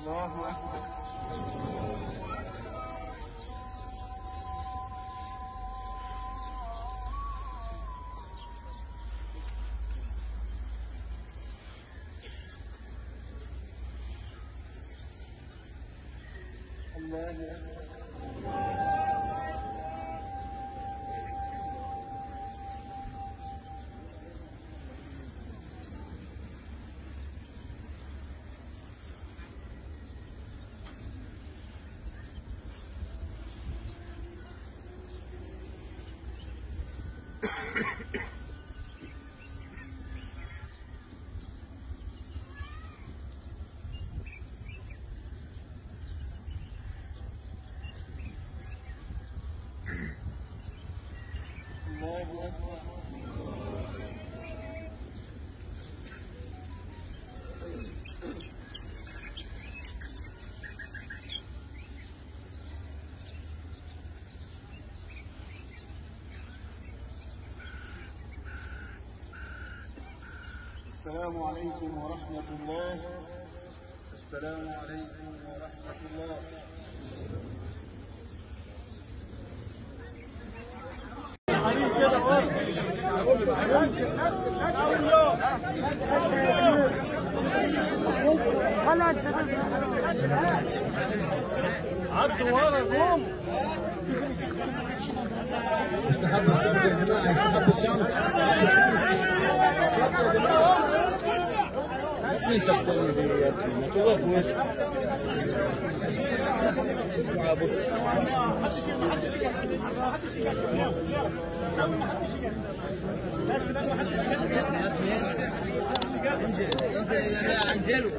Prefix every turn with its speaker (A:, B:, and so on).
A: الله أكبر. الله أكبر. الله أكبر. السلام عليكم ورحمة الله. السلام عليكم ورحمة الله.
B: عدوا ورا قوم.
C: استحب الشمس يا جماعة، استحب الشمس. الشمس يا جماعة. انت بتعمل ايه يا ابني؟ ما تقف وش. بص.
D: انزلوا.